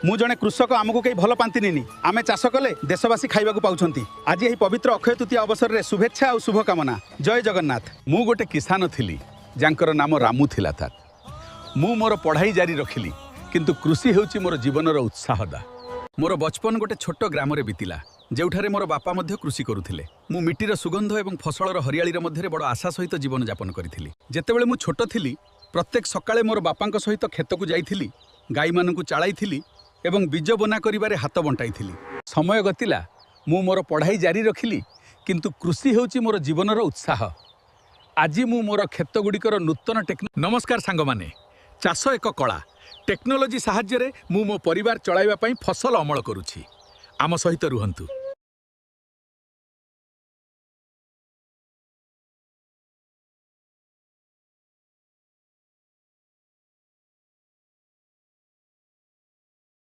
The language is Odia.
ମୁଁ ଜଣେ କୃଷକ। ଆମକୁ କେହି ଭଲ ପାଆନ୍ତିନି। ଆମେ ଚାଷ କଲେ ଦେଶବାସୀ ଖାଇବାକୁ ପାଉଛନ୍ତି। ଆଜି ଏହି ପବିତ୍ର ଅକ୍ଷୟ ତୃତୀୟା ଅବସରରେ ଶୁଭେଚ୍ଛା ଆଉ ଶୁଭକାମନା। ଜୟ ଜଗନ୍ନାଥ। ମୁଁ ଗୋଟେ କିଷାନ ଥିଲି, ଯାଙ୍କର ନାମ ରାମୁ ଥିଲା। ତାର ମୁଁ ମୋର ପଢ଼ାଇ ଜାରି ରଖିଲି, କିନ୍ତୁ କୃଷି ହେଉଛି ମୋର ଜୀବନର ଉତ୍ସାହଦା। ମୋର ବଚପନ ଗୋଟେ ଛୋଟ ଗ୍ରାମରେ ବିତିଲା, ଯେଉଁଠାରେ ମୋର ବାପା ମଧ୍ୟ କୃଷି କରୁଥିଲେ। ମୁଁ ମିଟିର ସୁଗନ୍ଧ ଏବଂ ଫସଲର ହରିଆଳିର ମଧ୍ୟରେ ବଡ଼ ଆଶା ସହିତ ଜୀବନଯାପନ କରିଥିଲି। ଯେତେବେଳେ ମୁଁ ଛୋଟ ଥିଲି, ପ୍ରତ୍ୟେକ ସକାଳେ ମୋର ବାପାଙ୍କ ସହିତ କ୍ଷେତକୁ ଯାଇଥିଲି, ଗାଈମାନଙ୍କୁ ଚାଳାଇଥିଲି ଏବଂ ବୀଜ ବୋନା କରିବାରେ ହାତ ବଣ୍ଟାଇଥିଲି। ସମୟ ଗତିଲା, ମୁଁ ମୋର ପଢ଼ାଇ ଜାରି ରଖିଲି, କିନ୍ତୁ କୃଷି ହେଉଛି ମୋର ଜୀବନର ଉତ୍ସାହ। ଆଜି ମୁଁ ମୋର କ୍ଷେତଗୁଡ଼ିକର ନୂତନ ଟେକ୍ନୋ ନମସ୍କାର ସାଙ୍ଗମାନେ। ଚାଷ ଏକ କଳା। ଟେକ୍ନୋଲୋଜି ସାହାଯ୍ୟରେ ମୁଁ ମୋ ପରିବାର ଚଳାଇବା ପାଇଁ ଫସଲ ଅମଳ କରୁଛି। ଆମ ସହିତ ରୁହନ୍ତୁ।